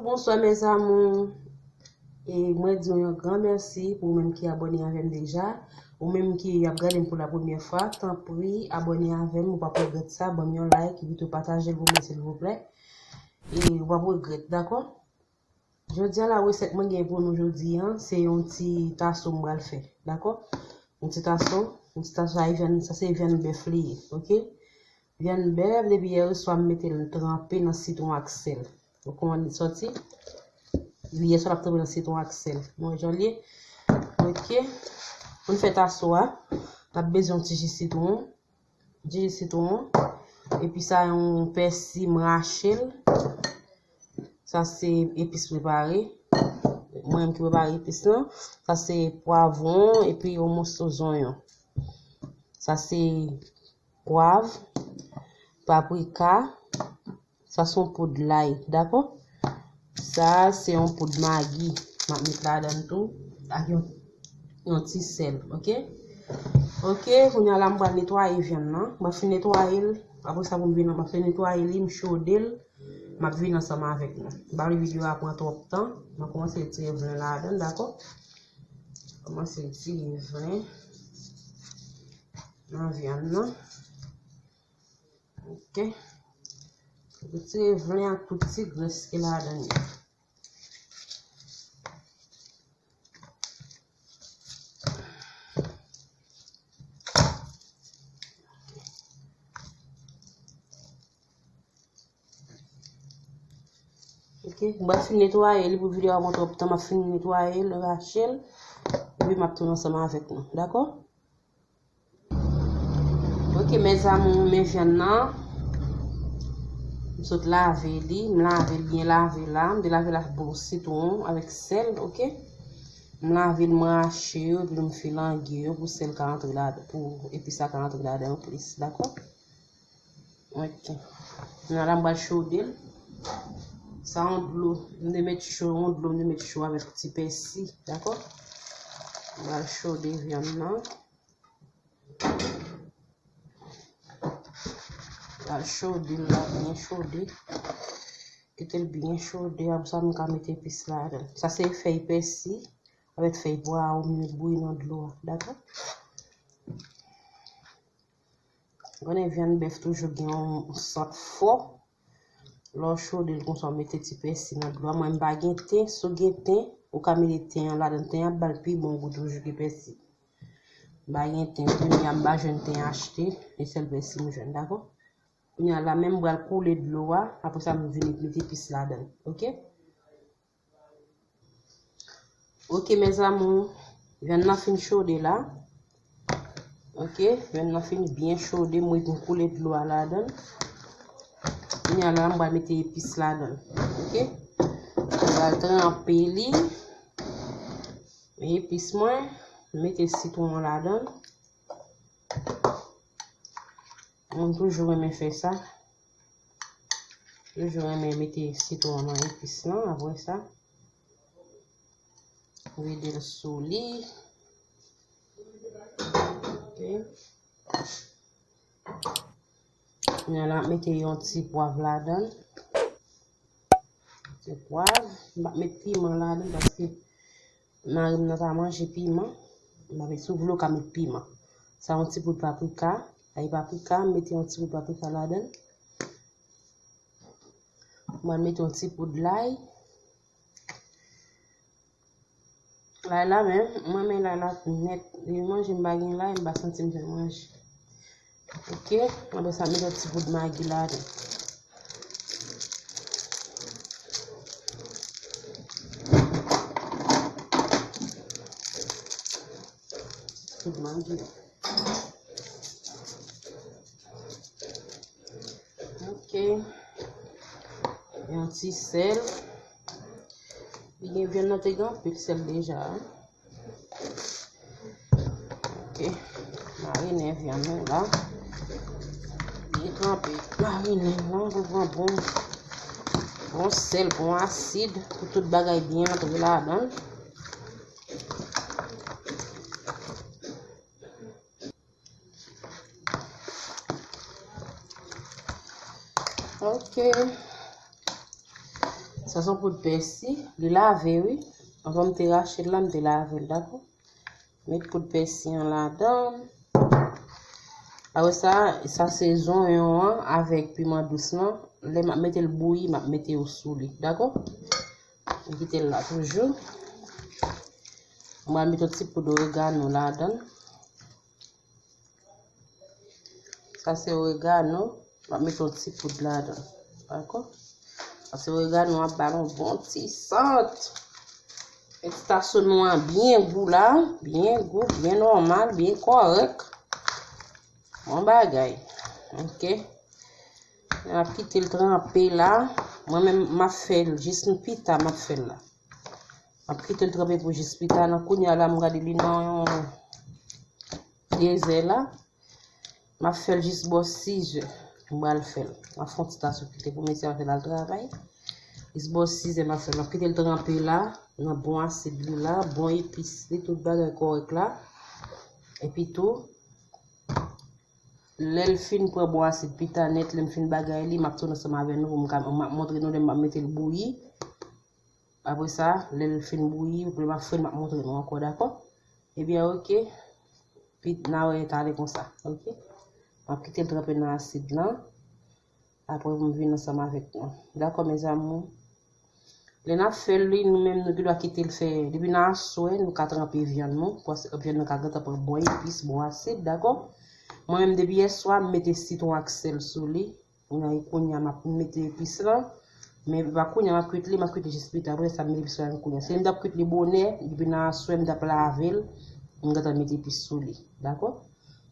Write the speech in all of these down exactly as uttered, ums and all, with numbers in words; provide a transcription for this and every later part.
Bonsoir mes amours. E mwen di w yon gran mèsi pou ou menm ki abòne avè m deja. Ou menm ki ap gade m pou la premyè fwa, tanpri abòne avè m, ou p ap regrèt sa, ban m yon like, epi tou pataje l pou mwen silvouplè. E ou p ap regrèt, dakò? Jodi a la, resèt mwen gen pou nou jodi a, se yon ti taso m pral fè, dakò? Yon ti taso, yon ti taso a vyann, sa se vyann bèf li ye, oke? Vyann bèf, depi yè swa m mete l tranpe nan sitwon ak sèl. Ou konprann li sòti? Li yè swa l ap tranpe nan sitwon ak sèl. Nou wè jan l ye? Oke. Pou n fè taso a, n ap bezwen yon ti ji sitwon. Ji sitwon. Epi sa yon pèsi m rache l. Sa se epis prepare. Mwen menm ki prepare epis lan. Sa se pwavwon epi yon moso zonyon. Sa se pwav, paprika, sa se yon poud lay, dakò? Sa se yon poud magi. M ap met ladan tou ak yon, yon ti sèl, oke? Oke, kounye a la m pral netwaye vyann nan. M ap fin netwaye l. Apre sa pou m vin, m ap fin netwaye li, m chode l. M ap vin ansanm avèk nou. M pa vle videyo a pran twòp tan. M ap kòmanse retire vyann ladan, dakò? Kòmanse retire vyann nan vyann nan. Oke. Retire vyann ak tout ti grès ki ladan yo. Oke, m ap fin netwaye li pou videyo a pran twòp tan, m ap fin netwaye l, rache l, epi m ap tounen ansanm avèk nou, dakò? Oke, mes amours, men vyann nan. M sot lave li, m lave l byen lave la. M te lave l ak bon sitwon avèk sèl, oke? M lave l, m rache yo, epi m filange yo pou sèl ka antre ladan, pou epis la ka antre ladan yo plis, dakò? Oke. Kounye a la m pral chode l. Sa yon dlo, m te met cho, yon dlo m te met cho avèk ti pèsi, dakò? M pral chode vyann nan. Al chode l la, byen chode. Kite l byen chode, apre sa m ka mete epis ladan. Sa se fèy pèsi avèk fèy pwawo m met bouyi nan dlo a, dakò? Konnen vyann bèf toujou gen yon sant fò. Lè w chode l konsa, w mete ti pèsi nan dlo a. Mwen, m pa gen ten. Si w gen ten, ou ka mete ten an ladan. Ten an ap ba l pi bon gou toujou ke pèsi. M pa gen ten. Kounye a, m pa jwenn ten achte. Se sèl pèsi m jwenn, dakò? Kounye a la, men m pral koule dlo a. Apre sa, m vini mete epis ladan l. Oke? Oke, mes amours, vyann nan fin chode la. Oke, vyann nan fin byen chode, mwen vin koule dlo a ladan l. Kounye a la, m pral mete epis ladan l. Oke, m pral tranpe li. Epis mwen, m mete sitwon an ladan l. Mwen toujou renmen fè sa. Toujou renmen mete sitwon nan epis lan, apre sa. Vide l sou li. Oke. Kounye a la, mete yon ti pwav ladan l. Ti pwav. M pa met piman ladan l paske mari m nan pa manje piman. M pa met, si w vle, w ka met piman. Sa yon ti poud paprika. Ay paprika, m mete yon ti poud paprika ladan l. Mwen mete yon ti poud lay. Lay la menm, mwen renmen lay la nèt. Depi manje m pa gen lay, m pa santi m fè manje. Oke, apre sa mete yon ti poud magi ladan. Ti poud magi. Oke. Yon ti sèl. Li gen vyann nan te gen anpil sèl deja. Oke. Marinen vyann nou la. Li tranpe. Marinen nou pou pran bon, bon sèl, bon asid, pou tout bagay byen antre ladan l. Ok. Sa se yon poud pèsi. Li lave, wi. Anvan m te rache l la, m te lave l, dakò? Met poud pèsi an ladan l. Apre sa, sa se zonyon an avèk piman dous lan. Lè m ap mete l bouyi, m ap mete yo sou li, dakò? M kite l la toujou. M pral mete yon ti poud oregano ladan l. Sa se oregano. M ap mete yon ti poud ladan l. Dakò? Paske oregano ap ba l yon bon ti sant. Mete ti tason nou an byen gou la. Byen gou, byen nòmal, byen kòrèk. Bon bagay. Ok. M ap kite l tranpe la. Mwen menm, m ap fè l jis pita, m ap fè l la. M ap kite l tranpe pou jis pita. Nan kounye a la, m gade li nan yon de zè la. M ap fè l jis bò sizè. M pral fè l. M ap fè yon ti tason kite pou mesye a fè l al travay. Jis bò sizè m ap fè l. M ap kite l tranpe la, nan bon asid li la, bon epis li, tout bagay kòrèk la. Epi tou, lè l fin pran bon asid pita nèt, lè m fin bagay li, m ap tounen ansanm avè nou pou m ka, m ap montre nou lè m ap mete l bouyi. Apre sa, lè l fin bouyi, lè m ap fè l, m ap montre nou ankò, dakò? Ebyen, ok. Pi n a wè talè konsa, ok? M ap kite l tranpe nan asid lan. Apre, pou m vin ansanm avèk nou. Dakò, mes amours? Lè n ap fè l, wi, nou menm, nou gen dwa kite l fè. Depi nan aswè, nou ka tranpe vyann nou. Paske vyann nan ka gentan pran bon epis, bon asid, dakò? Mwen menm, depi yèswa, m mete sitwon ak sèl sou li. Kounye a, kounye a, m ap mete epis lan. Men pa kounye a m ap kwit li, m ap kwit li jis pita. Apre sa, m mete epis lan kounye a. Si m t ap kwit li bonè, depi nan aswè, m t ap lave l, m gentan mete epis sou li. Dakò?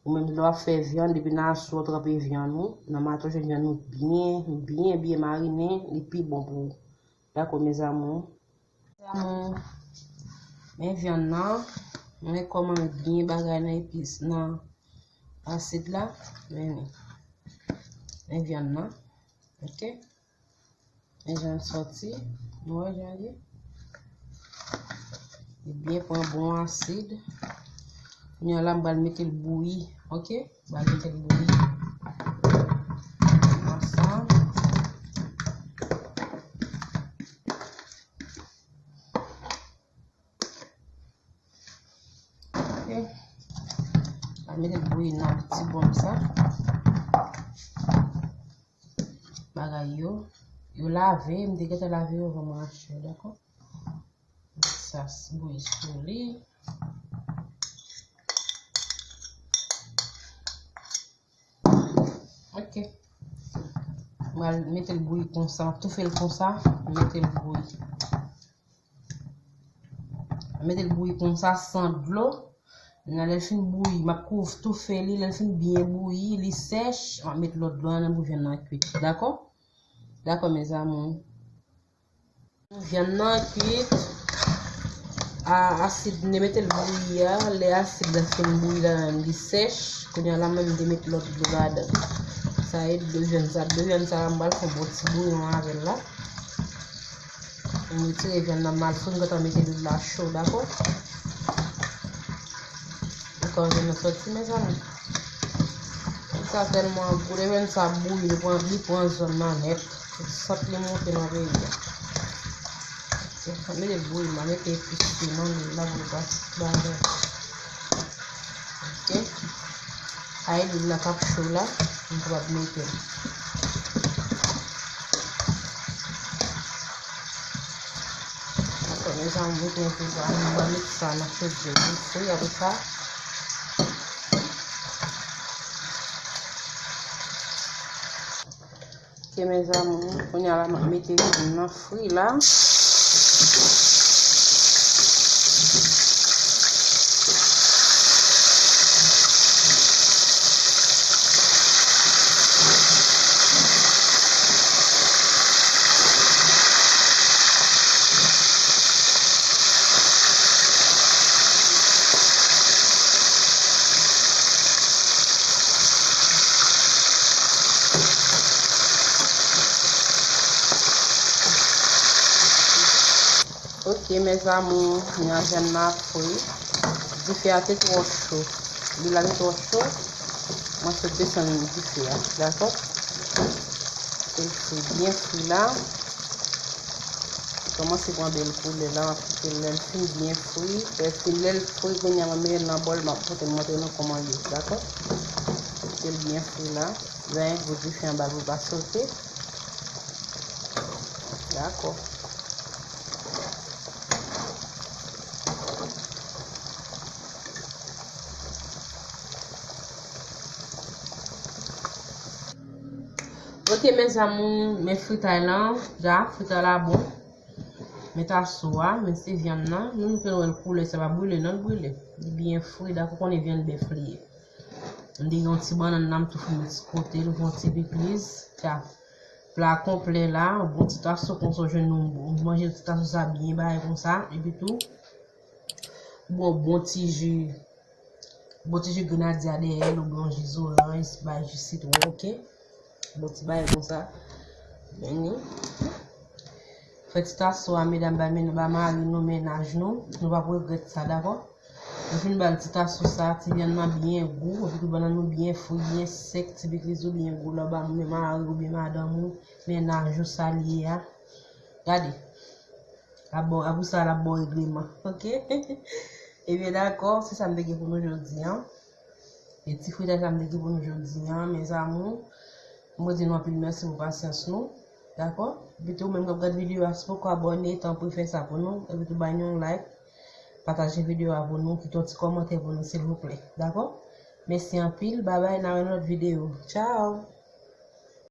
Ou menm lè w ap fè vyann, depi nan aswè w tranpe vyann ou, nan maten w jwenn vyann ou byen, byen, byen marinen, li pi bon pou ou. Dakò, mes amours? Mes amours, men vyann nan, men kòman l byen bagay nan epis, nan asid la, men, men vyann nan, ok? Men jan l sòti, nou wè jan l ye? Li byen pran bon asid. Kounye a la, m pral mete l bouyi, ok? M pral mete l bouyi. Ansanm. Ok. Al mete l bouyi nan ti bòl sa. Bagay yo, yo lave, m te gentan lave yo anvan m rache yo, dakò? Sa bouyi sou li. Ok. M al mete l bouyi konsa, m ap toufe l konsa, mete l bouyi. Mete l bouyi konsa san dlo. Nan lè l fin bouyi, m ap kouv toufe li. Lè l fin byen bouyi, li sèch, m ap met lòt dlo a nan pou vyann nan kwit. Dakò? Dakò, mes amours. Vyann nan kwit. A, asid, m te mete l bouyi a. Lè asid la fin bouyi la, li sèch. Kounye a la, m te met lòt dlo ladan. Sa e dlo vyann sa. Dlo vyann sa la, m pral fè yon bon ti bouyon avè l la. M retire vyann nan, m al fou, m gentan mete lwil la cho, dakò? Ou ka wè vyann nan sòti, mes amours. Sa tèlman gou, lè vyann sa bouyi, li pran, li pran zòn nan nèt. Tout sant li monte nan peyi a. Mete bouyi, m a mete epis piman, lwil la pou l pa bagay. Ok. Ay, lwil la k ap cho la, m kapab mete l. Dakò, mes amours, mete yon ti jan, m va mete sa nan chodyè pou l fri, apre sa. Ok, mes amours, kounye a la, m ap mete vyann nan fri la. Ok, mes amours, kounye a vyann nan ap fri. Dife a te twò cho. Lwil la te twò cho. Mwen sot desann dife a, dakò? L fri, byen fri la. Li kòmanse pran bèl koulè la, m ap kite l lè l fin byen fri. Lè l fin, lè l fri, kounye a m ap mete l nan bòl, m ap pote m montre nou kòman l ye, dakò? Kite l byen fri la. Lè yon gwo dife anba l pou l pa sote. Dakò. Ok, mes amours, men fritay lan, ja, fritay la bon. Men taso a, men se vyann nan. Nou, nou fè wè l koulè, sa pa brile, non, l brile. Li byen fri, dakò, konnen vyann bèf li ye. M te gen yon ti bannann nan, m tou fè met sou kote, l yon ti pikliz. Ja, pla konplè la, yon bon ti taso konsa, w jwenn yon bon, manje ti taso sa byen bagay konsa, epi tou, bon, bon ti ji, bon ti ji grenadya dèyè l, oubyen yon ji zoranj, bay ji sitwon, ok? Bon ti bagay konsa. Men ni. Fè ti taso a, medam, ba men, ba mari nou, mennaj nou. Nou p ap regrèt sa, dakò? Nou fin ba l ti taso sa, ti vyann nan byen gou, epi tou bannann nou byen fri, byen sèk, ti pikliz ou byen gou, lè w ba men mari ou byen madanm ou, mennaj ou sa l ye a. Gade. Ap ba w, ap ou sa l ap ba w regleman. Ok? Ebyen, dakò, se sa m te gen pou nou jodi a. E ti fritay sa m te gen pou nou jodi a, mes amours. Mwen di nou anpil mèsi pou pasyans nou. Dakò? Epi tou, ou menm k ap gad videyo a, si w poko abòne, tanpri fè sa pou nou. Epi tou, bay nou yon like. Pataje videyo a pou nou. Kite yon ti kòmantè pou nou, silvouplè. Dakò? Mèsi anpil. Babay, n a wè nan lòt videyo. Tchao!